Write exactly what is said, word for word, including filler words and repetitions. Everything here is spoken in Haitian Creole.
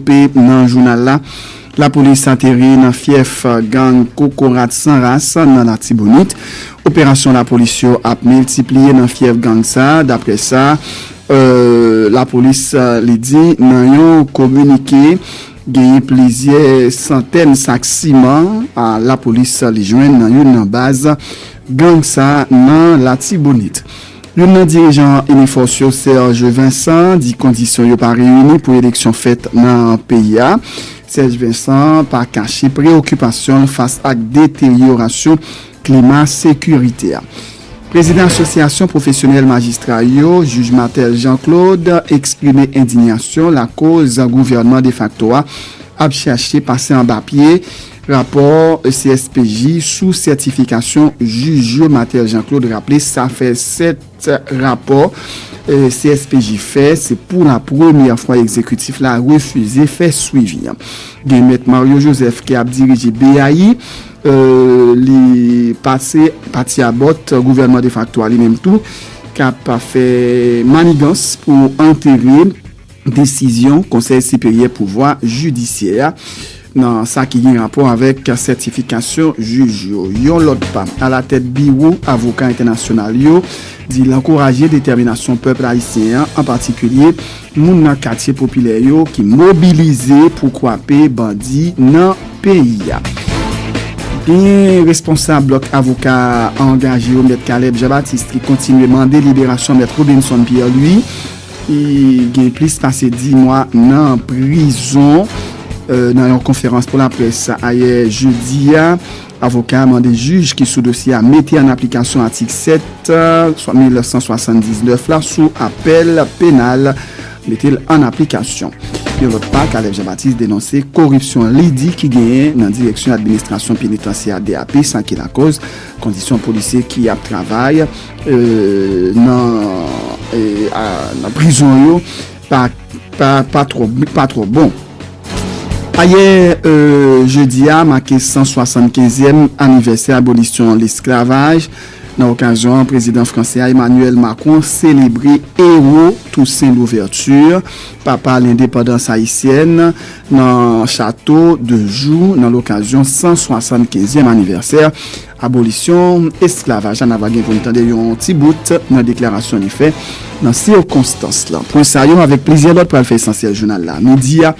Pe nan jounal la, lapolis ateri nan fyèf gang Kokorat San Ras nan Latibonit. Operasyon lapolis yo ap miltipliye nan fyèf gang sa, daprè sa, euh, lapolis, euh, li di nan yon kominike, genyen plizyè santèn sak siman a lapolis li jwenn nan youn nan baz gang sa nan Latibonit. Youn nan dirijan Inifòs yo, Serge Vincent, di kondisyon yo pa reyini pou eleksyon fèt nan peyi a. Serge Vincent pa kache preyokipasyon l fas ak deteryorasyon klima sekirite a. Prezidan Asosyasyon Pwofesyonèl Majistra yo, jij Marthel Jean Claude, eksprime endiyasyon lakoz gouvènman defakto a ap chache pase anba pye rapò C S P J sou sètifikasyon jij yo. Marthel Jean Claude raple sa fè sèt rapò, eh, C S P J fè, se pou la premyè fwa egzekitif la refize fè swivi an. Gen Mèt Mario Joseph ki ap dirije B A I, eh, li pase pati abòt gouvènman defakto a li menm tou, k ap fè manigans pou antere desizyon Konsèy Siperyè Pouvwa Jidisyè a nan sa ki gen rapò avèk sètifikasyon jij yo. Yon lòt pa, alatèt biwo avoka entènasyonal yo di l ankouraje detèminasyon pèp ayisyen an, an patikilye moun nan katye popilè yo ki mobilize pou kwape bandi nan peyi a. Gen responsab blòk avoka angaje yo, Mèt Caleb Jean-Baptiste, ki kontinye mande liberasyon Mèt Robinson Pierre-Louis. Li gen plis pase dis mwa nan prizon. Euh, nan yon konferans pou laprès ayè jedi a, avoka a mande jij ki sou dosye a mete an aplikasyon atik sèt, euh, swa mil san swasanndiznèf la sou apèl penal, mete l an aplikasyon. Yon lòt pa, Caleb Jean-Baptiste denonse koripsyon li di ki genyen nan direksyon administrasyon penitansye a, D A P, sa ki lakòz kondisyon polisye ki ap travay, euh, nan, euh, a, nan prizon yo pa, pa, pa twò, pa twò bon. Ayè, euh, jedi a, make san swasannkenzyèm anivèsè abolisyon lesklavaj. Nan okazyon an, prezidan fransè a, Emmanuel Macron, selebre ewo Toussaint Louverture, papa lendepandans ayisyèn, nan Château de Joux, nan lokazyon san swasannkenzyèm anivèsè abolisyon esklavaj la. N a va gen pou n tande yon ti bout nan deklarasyon li fè nan sikonstans lan. Pwen sa yo avèk plizyè lòt pral fè esansyèl jounal la. Midi a,